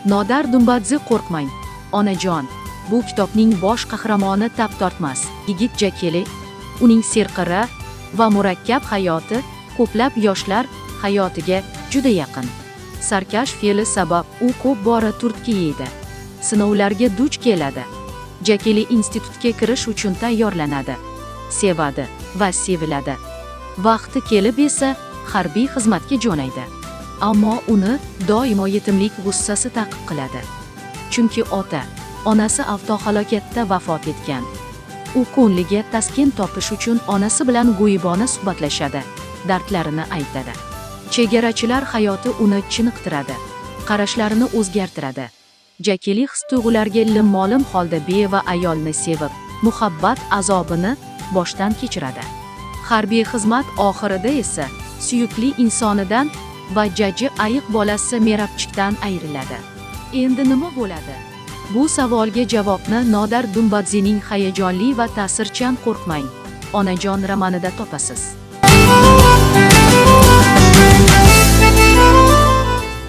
Nodar Dumbadze. Qo'rqmang, onajon. Bu kitobning bosh qahramoni tap tortmas yigit Jakeli. Uning serqirra va murakkab hayoti ko'plab yoshlar hayotiga juda yaqin. Sarkash fe'li sabab u ko'p bora turtki yeydi, sinovlarga duch keladi. Jakeli institutga kirish uchun tayyorlanadi, sevadi va seviladi. Vaqti kelib esa harbiy xizmatga jo'naydi. Ammo uni doimo yetimlik g'ussasi ta'qib qiladi, chunki ota onasi avtohalokatda vafot etgan. U ko'ngliga taskin topish uchun onasi bilan g'oyibona suhbatlashadi, dardlarini aytadi. Chegarachilar hayoti uni chiniqtiradi, qarashlarini o'zgartiradi. Jakeli his tuyg'ularga lim-molim holda beva ayolni sevib, muhabbat azobini boshdan kechiradi. Harbiy xizmat oxirida esa suyukli insonidan va jajji ayiq bolasi Merabchikdan ayriladi. Endi nima bo'ladi? Bu savolga javobni Nodar Dumbadzening hayajonli va ta'sirchan Qo'rqmang, onajon romanida topasiz.